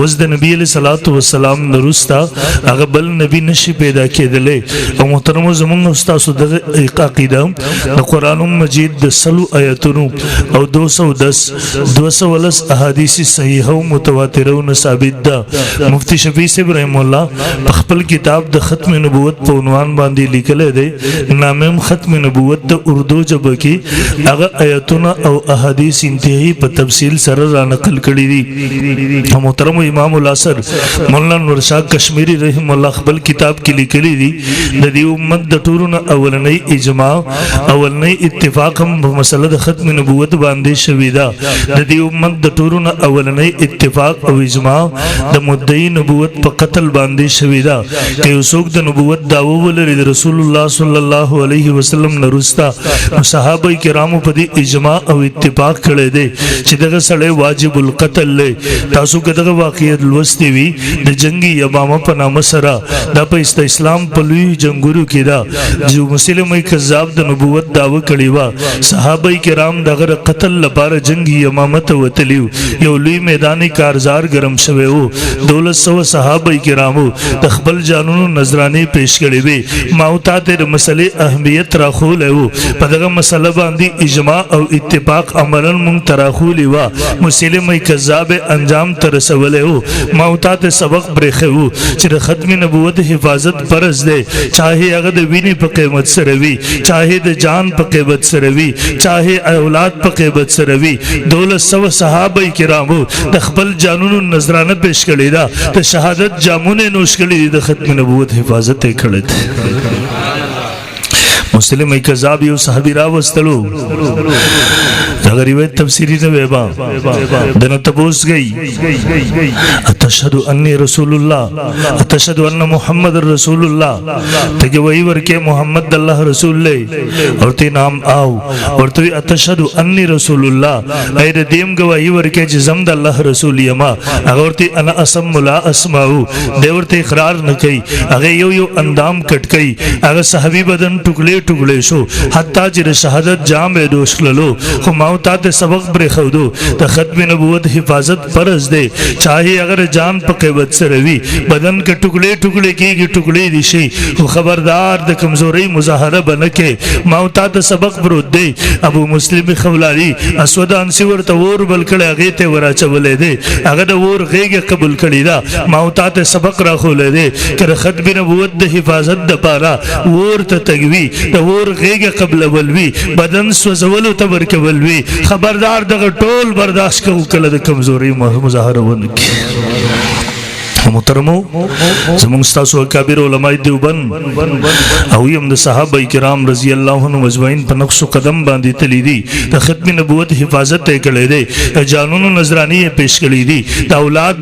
اوس د نبی علیہ الصلوۃ والسلام نرستا هغه بل نبی نشي پیدا کېدلی. او محترم، زمونږ استاد دغه عقیده د قران مجید د سلو آیاتونو او 210 210 احادیث صحیحه او متواتره او ثابت ده. مفتی شفیع صاحب رحم الله په خپل کتاب د ختم نبوت په عنوان باندې لیکل دی، نامم ختم نبوت، د اردو ژبه کې هغه آیاتونه او احادیث انتهایی په تفصیل سره را نقل کړی دي. محترم امام العصر مولانا نور شاه کشمیری رحم الله خپل کتاب کې لیکلي دي، د دې امت د ټولو نه اولنۍ اجماع، اولنۍ اتفاق هم په مسله د ختم نبوت باندې شوې ده. د دې امت د ټولو نه اولنۍ اتفاق او اجماع د مدعي نبوت په قتل باندې شوې ده. که یو څوک د نبوت دعوه ولري د رسول الله صلی الله علیه وسلم نرستا، نو صحابه کرامو په دې اجماع او اتفاق کړی دی چې دغه سړی واجب القتل دی. تاسو که دغه واقعیت لوستي وي د جنگي یمامه په نامه سره، دا په اسلام په لوی جنگونو کې دا چې مسلمه کذاب د نبوت داوه کړی و، صحابه کرام دغه قتل لپاره جنگي یمامه ته وتلیو. یو لوی میداني کارزار ګرم شوی وو، 1200 صحابه کرامو د خپل جانونو نظرانه پیش کړې وي. ما او تا ته د مسلې اهمیت راخولې وو، په دغه مسله باندې اجماع او اتفاق عملا مونږ تراخولې و، مسلمه کذاب انجام ته رسولې وو. ما او تا ته سبق پرېښی وو چې د ختم نبوت حفاظت فرض دی، چاہے هغه د وینې په قیمت سره وي، چاہے د جان په قیمت سره وي، چاہے اولاد په قیمت سره وي. 1200 صحابه کرامو د خپل جانونو نظرانه پیش کړې ده، د شهادت جامونه نوش کړي دي، د ختم نبوت حفاظت یې کړې ده. مسلم کذاب یو صحابي راوستلو، دا روایت تفسیری نه ویبا دنه تبوس گئی، اتشهد انی رسول الله، اتشهد ان محمد رسول الله؟ ته وਹੀ ورکه محمد الله رسول له اور ته نام آو. ورته اتشهد انی رسول الله، اې د دیم گواہی ورکه چې زم د الله رسول یما. هغه ورته انا اسم لا اسمعو دی، ورته اقرار نه کوي. هغه یو یو اندام کټ کوي، هغه صحابي بدن ټوکړې ټوکړې شو، حتی چې د شهادت جام یې دوش کړلو. خو ما تا ته سبق پرې خودو، د ختم نبوت حفاظت فرض دی، چاہے اگر جان په قیمت سره وي، بدن کې ټوکړې ټوکړې کېږي، ټوکړې دي شي، خو خبردار د کمزوري مظاهره بنه کې. ما تا ته سبق پروت دی. ابو مسلم خولانی اسود انسی ورته ور بل کړي، هغه ته وراچولې دی، هغه د ور غېږه قبول کړي دا. ما تا ته سبق را خولې دی کړه، ختم نبوت د حفاظت د پاره ور ته تګوي، د ور غېږه قبلول وي، بدن سوزولو ته ورکول وي، خبردار دغه ټول برداشت کو، کله د کمزوري مظاهره ونکي. محترمو، زمونږ تاسو اکابر علماء دیوبند او یم د صحابه کرام رضی الله عنهم اجمعین په نقش قدم باندې تللی دي، د ختم نبوت حفاظت یې کړې دي، د جانونو نظرانی پیش کړې دي، د اولاد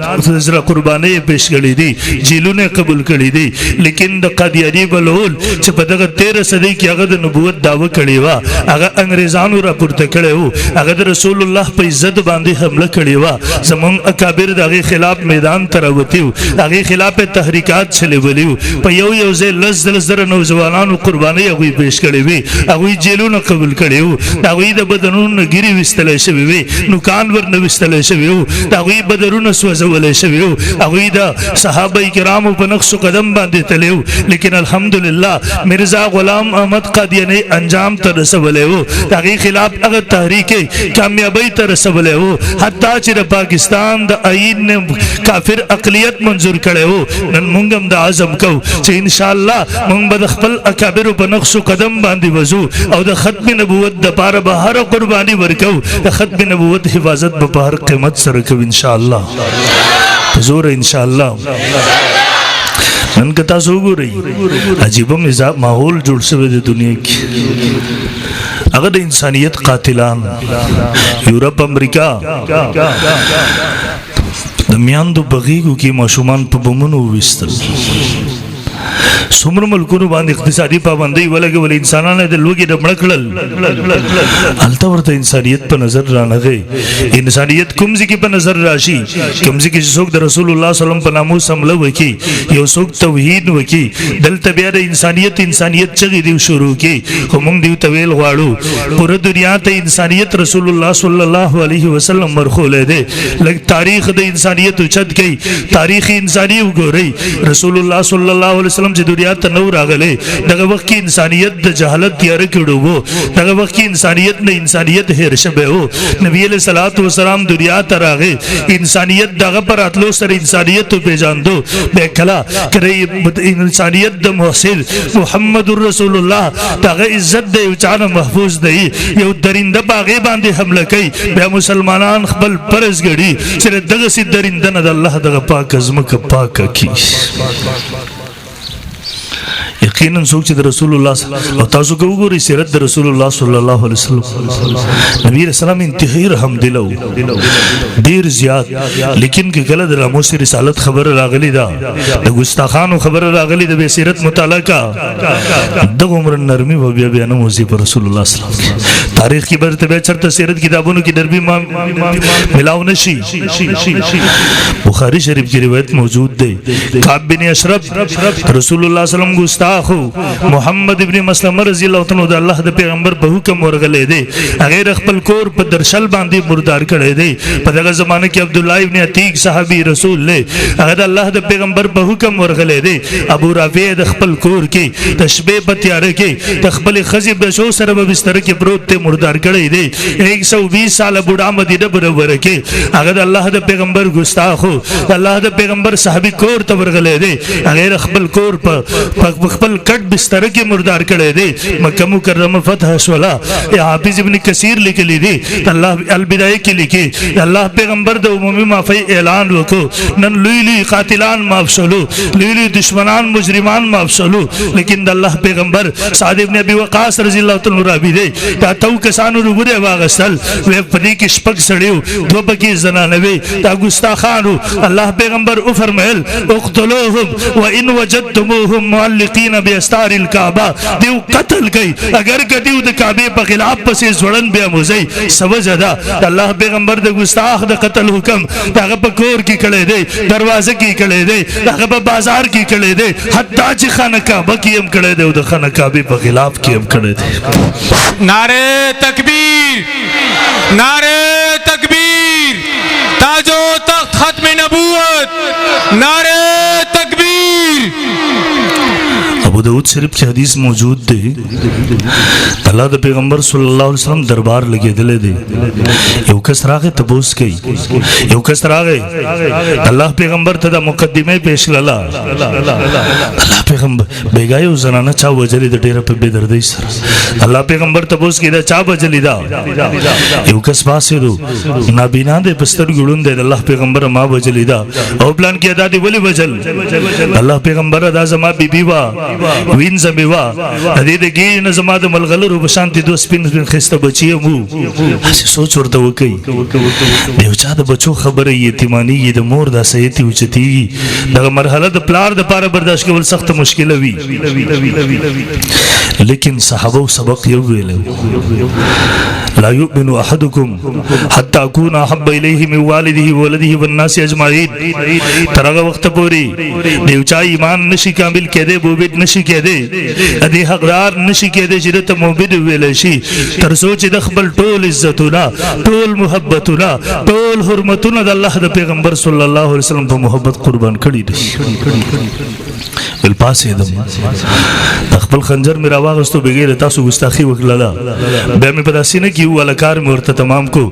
زره قرباني پیش کړې دي، جیلونه قبول کړې دي. لیکن د قادیانی بلول چې په دغه 13 صدۍ کې هغه د نبوت داوه کړې و، هغه انګریزانو را پورته کړی وو، هغه د رسول الله په عزت باندې حمله کړې و، زمونږ اکابر د هغې خلاف میدان ته راوتي وو، هغې خلاف تحریکات چلولی وو. په یو یو ځای 10,000 نوجوانانو قربانۍ هغوی پیش کړې وې، هغوی جیلونه قبول کړي وو، د هغوی د بدنونو نه ګیرې ویستلی شوې وې، نوکان ورنه ویستلی شوي وو، د هغوی بدنونه سوځولی شوي وو، هغوی د صحابه کرامو په نقش قدم باندې تللی وو. لیکن الحمدلله مرزا غلام احمد قادیانی انجام ته رسولی وو، د هغې خلاف هغه تحریک کامیابۍ ته رسولی وو، حتی چې د پاکستان د آئین نه کافر اقلیت منظور کړی وو. نن مونږ هم د عزم کو چې ان شاء الله مونږ به د خپل اکابرو په نقش قدم باندې وځو او د ختم نبوت د پاره به هر قرباني ورکو، د ختم نبوت حفاظت به په هر قیمت سره کوو ان شاء الله. زور ان شاء الله. نن که تاسو وګورئ، عجیب ماحول جوړ شوی دی دنیا کې. هغه د انسانیت قاتلان یورپ، امریکا د میاندو بغیګو کې ماشومان په بمونو وستل. څومره ملکونو باندې اقتصادي پابندۍ ولګول، انسانانو د لوږې د مړه کړل، هلته ورته انسانیت په نظر رانغی. انسانیت کوم ځای کې په نظر راشي؟ کوم ځای کې چې څوک د رسول الله صلی الله علیه وسلم په ناموس حمله وکړي، یو څوک توهین وکړي، دلته بیا د انسانیت انسانیت چغې دیو شروع کړي. خو موږ دیو ته ویل غواړو، پوره دنیا ته انسانیت رسول الله صلی الله علیه وسلم ورښولی دی. لږ تاریخ د انسانیت اوچت کړئ، تاریخ انساني وګورئ. رسول الله صلی الله علیه وسلم چې دنیا ته نو راغلی، دغه وخت کې انسانیت د جهالت تیاره کړو وو، دغه وخت کې انسانیت نه انسانیت هیر شوی وو. نبی علیہ الصلوۃ والسلام دنیا ته راغی، انسانیت دغه پر اتلو سره انسانیت پیژاندو. به کلا کړي انسانیت د محسن محمد رسول الله دغه عزت د یو چانه محفوظ دی، یو درنده باغې باندې حمله کوي، بیا مسلمانان خپل پرز ګړي چې دغه سي درنده نه د الله دغه پاک ازمکه پاکه کی. یقینا څوک چې د رسول الله او تاسو کو وګورئ سیرت د رسول الله صلی الله علیه وسلم، نبی رسول الله انتهایی رحم دلو ډیر زیات، لیکن که کله د ناموس رسالت خبر راغلی دا د ګستاخانو خبر راغلی د سیرت مطالعه کا دغه عمر نرمي و بیا بیا نه موزي پر رسول الله صلی الله علیه وسلم. تاریخ کې برته بیا چرته سیرت کتابونو کې نرمي ما ملاو نشي. بخاری شریف کې روایت موجود دی، کعب بن اشرف رسول الله صلی الله علیه وسلم ګستاخو محمد ابن مسلمه رضی الله تعالی د الله د پیغمبر په حکم ورغلې دی، هغه خپل کور په درشل باندې مردار کړی دی. په دغه زمانه کې عبد الله ابن عتیق صحابي رسول له هغه د الله د پیغمبر په حکم ورغلې دی. ابو رافع د خپل کور کې د شپې په تیاره کې د خپل خزې بچو سره په بستر کې پروت ته مردار کړی دی. 120 سال بوډا مدینه برابر کې هغه د الله د پیغمبر ګستاخو د الله د پیغمبر صحابي کور ته ورغلې دی، هغه خپل کور په خپل کټ بستر کې مردار کړی دی. مکه مکرمه فتح شولا، حافظ ابن کثیر لیکلی دی، الله البدایه کې لیکي الله پیغمبر د عمومي معافی اعلان وکړو. نن لوی لوی قاتلان معاف شولو، لوی لوی دشمنان مجرمان معاف شولو، لیکن د الله پیغمبر سعد ابن ابي وقاص رضی الله تعالی عنہ راوی دی، دا تو کسانو وروره واغستل، وې پدې کې شپږ سړیو، دوه پکې زنانه وي، دا ګستاخانو. الله پیغمبر او فرمایل اقتلوهم وان وجدتموهم معلقین باستار الكعبه، دیو قتل کئ اگر کدیو د کعبه په خلاف پسې ځوړن بیا موزي. سوجه ده الله پیغمبر د ګستاخ د قتل حکم دغه په کور کې کړی دی، دروازه کې کړی دی، دغه په بازار کې کړی دی، حتی چې خانه کعبه کې هم کړی دی او د خانه کعبه په خلاف کې هم کړی دی. نعرہ تکبیر، نعرہ تکبیر، تاج و تخت ختم نبوت، نعرہ تکبیر. ابو داود شریف کې حدیث موجود دی، الله د پیغمبر صلی الله علیه وسلم دربار لګیدلې دی. یو کس راغی تپوس کوي، یو کس راغی الله پیغمبر ته د مقدمه پیش کړه. الله پیغمبر بیګا یو زنانه چا وجلې د ډیره په بے دردۍ سره. الله پیغمبر تپوس کوي دا چا وجلې دا؟ یو کس پاسې دو، نابینا دی، بستر ګړون دی. الله پیغمبر ما وجلې دا. او پلان کې ادا دی ولی وجل؟ الله پیغمبر دا زما بیبي وا، وین زمي وا، د دې د ګې نه زما د ملغلرو په شان دي دوه سپین سپین خسته بچي مو. هسې سوچ ورته وکړي، د یو چا د بچو خبره یتیماني د مور د سیتی اوچتیږي. دغه مرحله د پلار د پاره برداشت کول سخت مشکل وي، لیکن صحابه سبق یو ویل، لا يؤمن احدكم حتى اكون احب اليه من والده وولده والناس اجمعين. تر هغه وخت پورې د یو چا ایمان نشي کامل کېدی، مومن نشي کېدی، د دې حقدار نشي کېدی چې ته مومن ویل شي، تر څو چې د خپل ټول عزتونه، ټول محبتونه، ټول حرمتونه د الله د پیغمبر صلی الله علیه وسلم په محبت قربان کړي دي. ول پاسې دم، د خپل خنجر مې راواغستو، بغیر تاسو ګستاخی وکړه، بیا مې په داسې نه کیو ولا کار مې ورته تمام کو.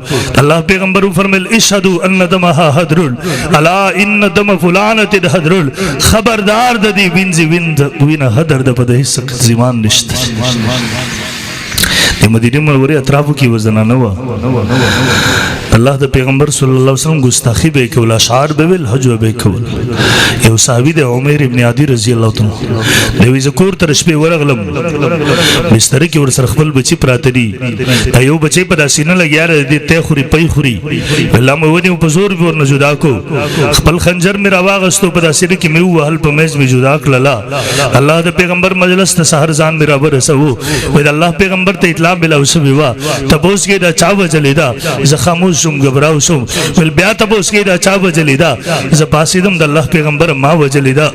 الله پیغمبر فرمایل اشهدوا ان دمها هدر، الا ان دم فلانه هدر، خبردار د دې وینځي ویند وینه هدر د په هیڅ زمان نشته. د مدینه منورې اطرافو کې وزنانه وه. الله د پیغمبر صلی الله علیه وسلم ګستاخی به کول، اشعار به ویل، حجو به کول. یو صحابي د عمر ابن عادی رضی الله تعالی عنہ د وی زکور تر شپې ورغلم، بستر کې ور سره خپل بچی پراته دي. یو بچی په داسې نه لګیا دی، ته خوري پي خوري. الله مې ونیو، په زور به ورنه جدا کو، خپل خنجر مې راواغستو، په داسې کې مې وهل، په میز مې جدا کړله. الله د پیغمبر مجلس ته سحر ځان مې راورسوو. وای د الله پیغمبر ته اطلاع ملاو شوی وا، تپوس کې دا چا وجلې دا؟ زه خاموش شوم، غبراو شوم. ول بیا تپوس کې دا چا وجلې دا؟ زه پاسیدم، د الله پیغمبر ما وجلې دا.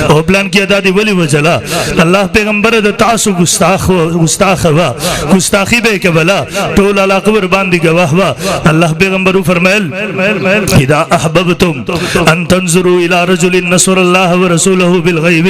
او پلان کې ادا دی ولی وجلا؟ الله پیغمبر د تاسو ګستاخ ګستاخ وا، ګستاخی به کولا، ټول علاقه ور باندې گواه وا. الله پیغمبر فرمایل، اذا احببتم ان تنظروا الى رجل نصر الله ورسوله بالغیب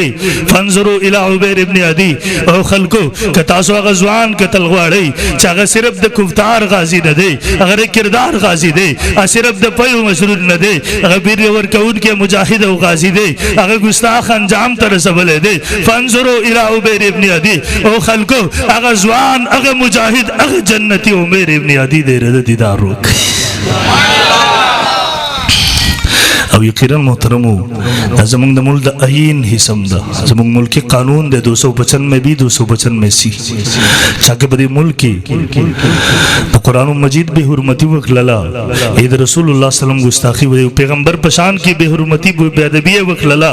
فانظروا الى عبیر ابن عدی. او خلکو، که تاسو هغه ځوان قتل غواړئ چې هغه صرف د کفتار غازی نه دی، هغه کردار غازی دی، صرف د پیو مسرور نه دی، هغه بیر ورکون کې مجاهد او غازی دی، هغه ګستاخ انجام ته رسولې دی، فانظروا الى عبیر ابن عدی. او خلکو، هغه ځوان، هغه مجاهد، هغه جنتی عمر ابن عدی دی، رد دیدار وکړي. او یقینا محترمو، دا زمونږ د ملک د آئین حصم ده، زمونږ ملکی قانون دی 295 بی، 295 سی. چا کې په دې ملک کې د قرآن مجید به حرمتي وکړله، ای د رسول الله صلی الله علیه وسلم ګستاخی و پیغمبر پشان کې به حرمتي به ادبی وکړله،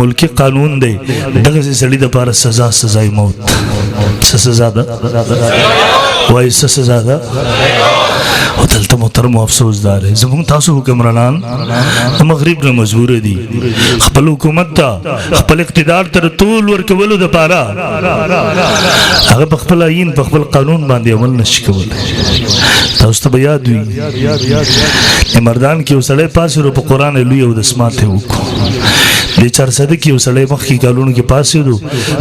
ملکی قانون دی دغه سړي د پاره سزا، سزای موت. څه سزا ده؟ وای څه سزا ده؟ او دلته محترم افسوس دار، زمونږ تاسو حکمرانان د مغرب نه مجبور دي، خپل حکومت ته خپل اقتدار تر طول ورکولو د پاره هغه په خپل آئین، په خپل قانون باندې عمل نشي کولای. تاسو ته به یاد وي، مردان کې وسړی پاسې په قران لوی او د سماته وکړو. د چارسده کې وسړی مخکې کالونو کې پاسې دو،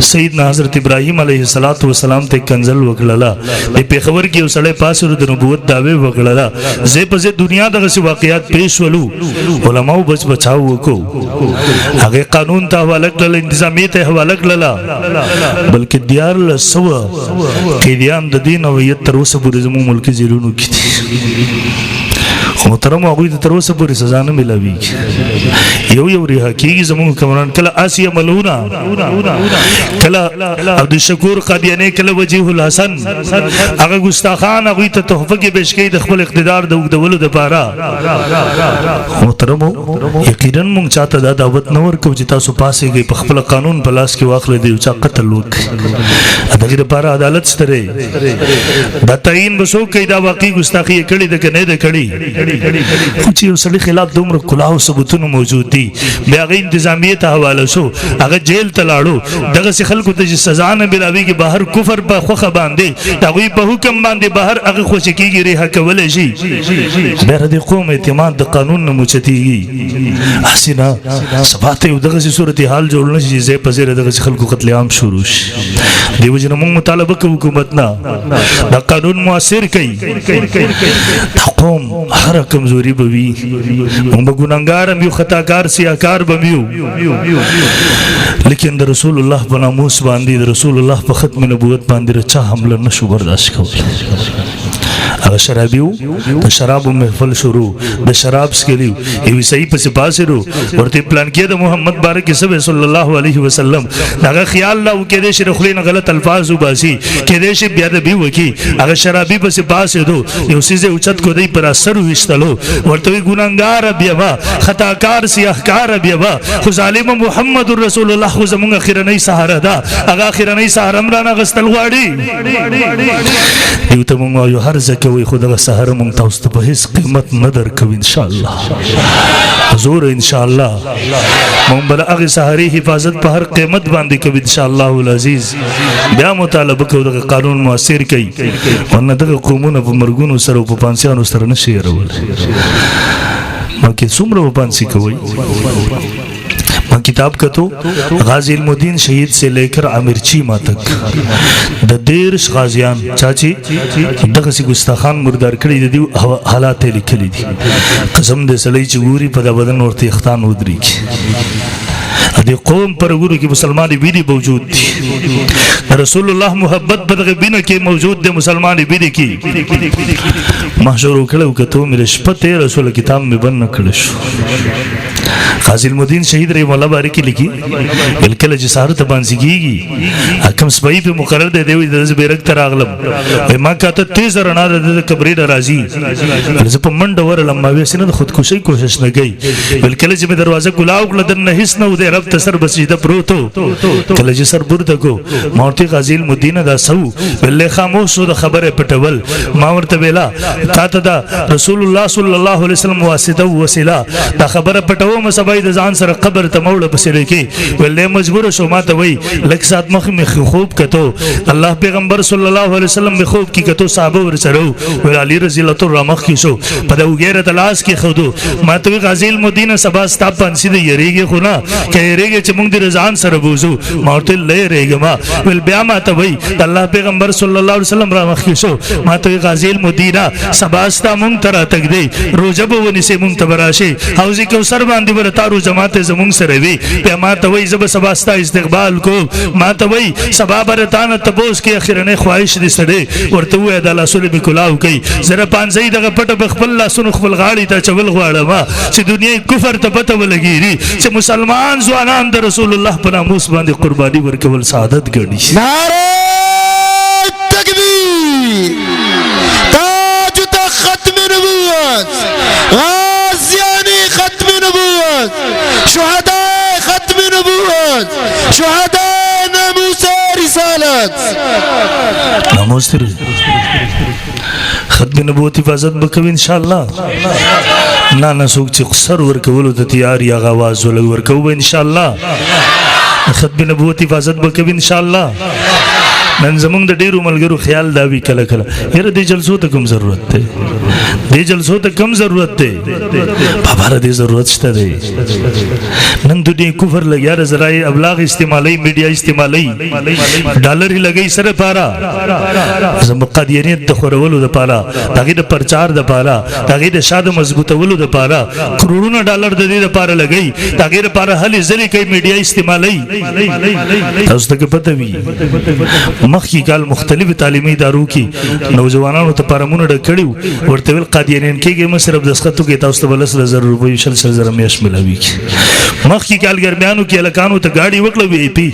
سیدنا حضرت ابراهیم علیه الصلاۃ والسلام ته کنزل وکړله. د پیښور کې وسړی پاسې د نبوت داوی وکړله. زه په زه دنیا دغه سی واقعیات پیښ ولو، علماو بچ بچاو وکړو، هغه قانون ته حواله کړل، انتظامیه ته حواله کړل، بلکې 1300 قیدیان د دین او یت تر اوسه پورې زموږ ملکی جیلونو کې دي. خو محترم هغوی ته تر اوسه پورې سزا نه ملاویږي، یو یو رها کیږي. زموږ کمران کله آسیه ملعونه، کله عبدالشکور قادیانی، کله وجیه الحسن، هغه ګستاخان هغوی ته تحفه کې پیش کوي د خپل اقتدار د اوږدولو دپاره. محترمو، یقینا موږ چاته دا دعوت نه ورکوو چې تاسو پاسېږئ، په خپل قانون په لاس کې واخلئ، د یو چا قتل وکړئ. دغې دپاره عدالت شته دی، دا تعین به څوک کوي دا واقعي ګستاخي یې کړې ده که نه ده کړې؟ خو چې یو سړي خلاف دومره کلاو ثبوتونه موجود دي، بیا هغه انتظامیې ته حواله شو، هغه جیل ته لاړو، دغسې خلکو ته چې سزا نه ملاویږي، بهر کفر په خوښه باندې د هغوی په حکم باندې بهر هغه خوشې کېږي، رها کولی شي، بیا د قوم اعتماد د قانون نه موچتېږي. هسې نه سبا ته یو دغسې صورتحال جوړ نه شي چې ځای په ځای دغسې خلکو قتل عام شروع شي. دې وجې نه موږ مطالبه کوو حکومت نه دا قانون مؤثر کوي. دا قوم هر کمزوري به وي، موږ به ګناهګار هم یو، خطاکار سیاکار به یو، لیکن د رسول الله په ناموس باندې، د رسول الله په ختم نبوت باندې چا حمله نشو برداشت کولی. هغه شرابي وو، د شرابو محفل شروع، د شراب څکلی، یو صحیح پسې پاسېدو، ورته پلان کې د محمد بارک سبه صلی الله علیه وسلم هغه خیال لا وکړي چې خپل نه غلط الفاظ وباسي، کې شي بیا د بي وکی. هغه شرابي پسې پاسېدو، یو سیزه اوچت کو دی پر اثر وشتلو، ورته وی ګناګار بیا وا، خطاکار سیاهکار بیا وا، خو ظالم محمد رسول الله خو زمونږ اخرنۍ سهاره ده، هغه اخرنۍ سهاره مرانه غستل غواړي. یو ته مونږ یو هر ځکه وي، خو دغه سهار مونږ تاسو ته په هیڅ قیمت نه درکوي ان شاء الله. حضور ان شاء الله مونږ بل هغه سهاري حفاظت په هر قیمت باندې کوي ان شاء الله العزیز. بیا مطالبه کوو دغه قانون موثر کوي، ورنه دغه قومونه په مرګونو سره او په پانسیانو سره نشي هېرول. ما کې څومره په پانسي کوي؟ ما کتاب کتو، غازی المدین شهید سے لے کر امیر چیما تک د 30 غازیان چاچی دغه سی ګستاخان مردار کړي دي، حالات لیکلي دي. قسم دې سړی چې ګوري په د بدن ورته اختان ودرېږي. د قوم پر ګورو کې مسلمان ویني موجود دي. رسول الله محبت په دغه وینه کې موجود دی، مسلمان ویني کې. ما شروع کړو کته مې شپه 13 رسول کتاب مې بند کړ شو. قاضي المدین شهید رحم الله بارک لیکي کله چې سهار ته باندې کیږي حکم سپای په مقرر دی دی د بیرک تر اغلم ما کاته تیز رڼا د کبرې راځي، زه په منډه ورلم، ما وې سینه د خودکشي کوشش نه کوي. بل کله چې مې دروازه کولاو کړه دنه هیڅ نه و، دی رب ته سر بسجده پروتو. کله چې سر پورته کو مورتی غازی المدینه دا سو ولې خاموش شو، د خبره پټول. ما ورته ویلا تا ته دا رسول الله صلی الله علیه وسلم واسطه او وسیله دا خبره پټو مې سبا د ځان سره قبر ته موړه پسې لکې. ولې مجبور شو، ما ته وای لک سات مخ مې خوب کتو، الله پیغمبر صلی الله علیه وسلم مې خوب کې کتو، صحابه ور سره ول علی رضی الله تعالی مخ کې شو په دا وګیره تلاش کې خودو. ما ته غازی المدینه سبا ستا پنسی دی یریږي خو نه کې یریږي چې مونږ د ځان سره بوزو؟ ما ورته لې ریګما. ول بیا ما ته وای الله پیغمبر صلی الله علیه وسلم را مخ کې شو، ما ته غازی المدینه سبا ستا مونږ تر تک دی روزه به ونیسې، مونږ ته براشي حوض کوثر باندې ورته جماعت زمونږ سره وي. بیا ما ته وای زب سبا ستا استقبال کو. ما ته وای سبا برتانه تبوس کې اخرنه خواهش دې سړي ورته وای د لاسونو به کلاو کوي زره پانځي دغه پټ په خپل لاسونو خپل غاړي ته چول غواړم چې دنیا کفر ته پته ولګيري چې مسلمان ځوانان د رسول الله په ناموس باندې قرباني ورکول سعادت ګڼي. نعره تکبیر، تاج ختم نبوت، غازیانی ختم نبوت، شهداء ختم نبوت، شهداء ناموس رسالت. ناموس ختم نبوت حفاظت وکوي ان شاء الله. نه نه، څوک چې سر ورکولو ته تیار یا غواز ولګ ورکوو ان شاء الله. ختم نبوت حفاظت وکوي ان شاء الله. نن زمونږ د ډیرو ملګرو خیال دا وی کله کله یره دې جلسو ته کوم ضرورت دی، دې جلسو ته کوم ضرورت دی؟ بابا را دې ضرورت شته دی. نن دنیا کفر لګیا د ذرایع ابلاغ استعمالي، میډیا استعمالي، ډالر لګي سره پارا زموږ قادیانیت د خورولو د پاره، دغه د پرچار د پاره، دغه د شاد مضبوطولو د پاره کروڑونه ډالر د دې د پاره لګي، دغه د پاره هلي ځلې کوي، میډیا استعمالي. تاسو ته پته وي مخکې کال مختلف تعلیمي ادارو کې نوجوانانو ته پارمونه ډک کړي ورته ویل قادیانیان کېږي مه، صرف دستخط وکړئ تاسو ته به 10,000 روپۍ 20,000 میاشت ملاویږي. مخکې کال ګرمیانو کې هلکانو ته ګاډي وکړه وي ای پي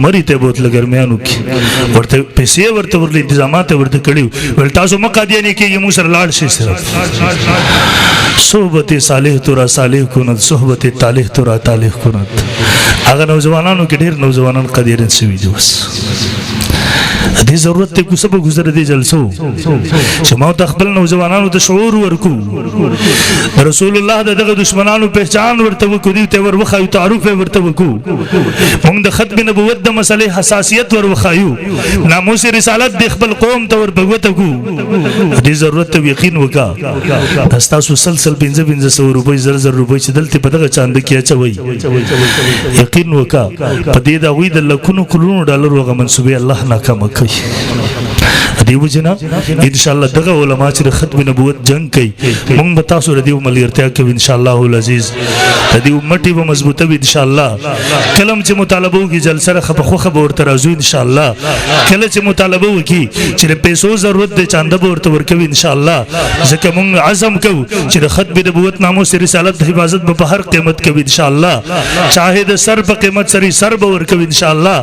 مري ته بوتله، ګرمیانو کې ورته پیسې ورته ورله انتظامات ورته کړي ویل تاسو مه قادیاني کېږي، موږ سره لاړ شئ. صرف صحبت صالح تورا صالح کند، صحبت طالح تورا طالح کند. هغه نوجوانانو کې ډېر نوجوانان قادیانیان شوي دي. اوس دې ضرورت ته کوسه په گذر دې جلسو چې ما ته خپل نوجوانانو ته شعور ورکو، رسول الله دغه دشمنانو پہچان ورته وکړو، دی ته ور وخایو، تعارف ورته وکړو، موږ د ختم نبوت د مسلې حساسیت ور وخایو، ناموس رسالت د خپل قوم ته ور بغوته کو. دې ضرورت ته یقین وکا تاسو سلسل 500 روپۍ 1000 روپۍ چې دلته په دغه چاند کې اچوي، یقین وکا په دې دا وی د لکونو کلونو ډالر وغه منسوبې الله ناکام کوي. دی وجنا ان شاء الله دغه علما چې ختم نبوت جنگ کوي مونږ به تاسو ردیو ملګرتیا کوي ان شاء الله العزیز. د دې مټي به مضبوطه وي ان شاء الله. کلم چې مطالبه وکي جلسه خپ خوخه به ورته راځو ان شاء الله. کله چې مطالبه وکي چې پیسو ضرورت دی چاند به ورته ورکوي ان شاء الله. ځکه مونږ عزم کوو چې د ختم نبوت ناموس رسالت حفاظت به په هر قیمت کوي ان شاء الله. چاہے د سر په قیمت سری سر به ورکوي ان شاء الله،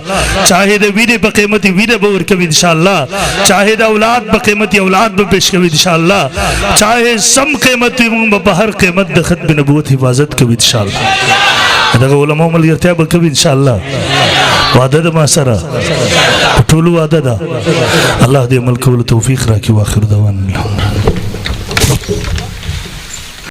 چاہے د وینې په قیمت وینه به ورکوي ان شاء الله، چاہے د اولاد په قیمت اولاد به پیش کوي ان شاء الله، چاہے سم قیمت وي مونږ به په هر قیمت د ختم نبوت حفاظت کوي ان شاء الله. دغه علماء ملګرتیا به کوي ان شاء الله. وعده ده ما سره ټول وعده ده. الله دې عمل کولو توفیق راکړي. واخر دعوانا الحمد.